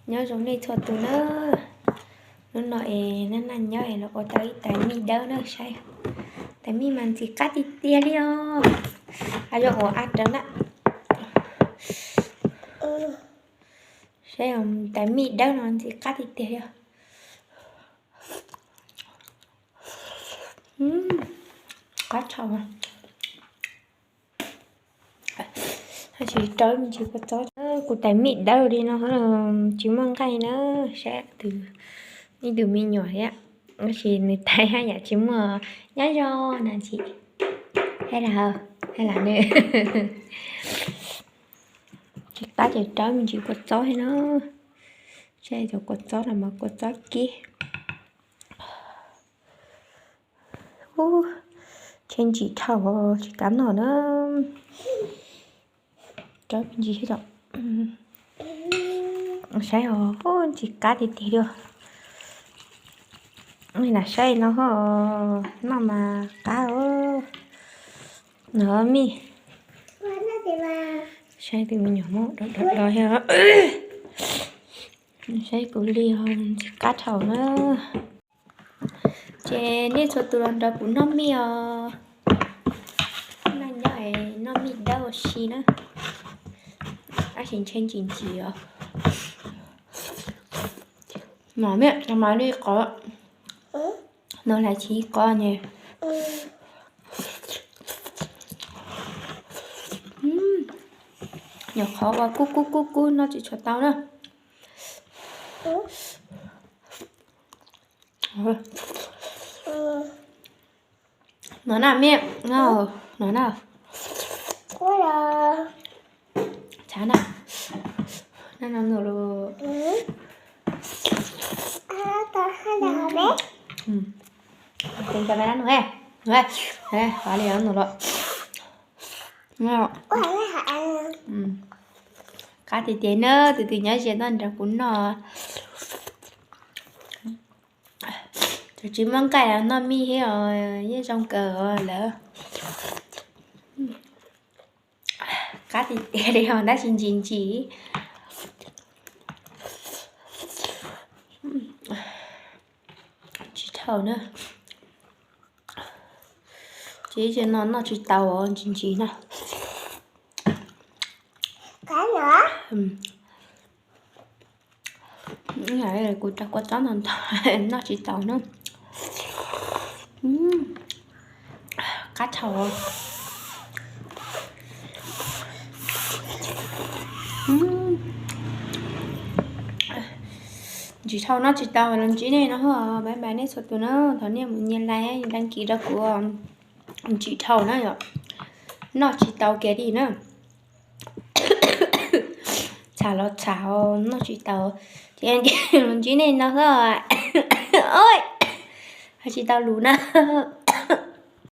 Nyob zoo nej txhua tus na. Hnub no es naj naj nyob es los ua tau ib tais mij dawb na saib. Tais mij mas ntxim qab tiag tiag li os. Ab, yuav ua ab rawv na. Saib tais mij dawb no ntxim qab tiag tiag li os. Qab tshaj. Tab sis rau me ntsis kua txob, kuv tais mij dawb li no tsis muaj nqaij na. Saib tus, ib tug me nyuam thiab, tab sis nws tais haj yam tsis muaj nyob zoo na tsis. Hais las, hais las nws. Tsis qab ces rau me ntsis kua txob thiab na. Saib cov kua txob no mas kua txob kib. Ub, tshee ntsim dhau tsis kav noj na. Rau me ntsis thiab. Saib os, ntxim qab tiag tiag li. Lam saib no ho, noj mas qab os. No mij, saib tus me nyuam muab do do do thiab. Saib kuv li os, ntxim qab dhau na. Ces nej txhua tus los nrog kuv noj mij os. Naj nyob noj mij dawb ua si na. Tab sis ntshe ntsim ntsim os. Mas miaj mas li qov. No lam tsis qov ne. Nyuam qhuav ua kub kub kub kub noj tsis tshua tau na. No na miaj, no na. Txhav na. Na no nus lus. Tes cov me nab nus, qhov li nus los. Qab tiag tiag na, tus twg nyob ze noj nrog kuv noj. Tsis muaj nqaij los noj mij thiab os, yeej zoo kawg lawm. Qab tiag tiag li os, tab sis ntsim ntsim. Tsis dhau na. Ces no noj tsis tau os, ntsim ntsim na. Kuv rau kua txob ntog ntog noj tsis tau na. Qab tshau. Ntsim dhau noj tsis tau los ntsib nej no. Bye bye nej txhua tus na, thov nej mus nias like, đăng ký rau kuv. Ntsim dhau na yom, noj tsis tau kiag li na. Txhav los txhav, noj tsis tau. Ces los ntsib nej no xwb. Hais tsis tau lus na.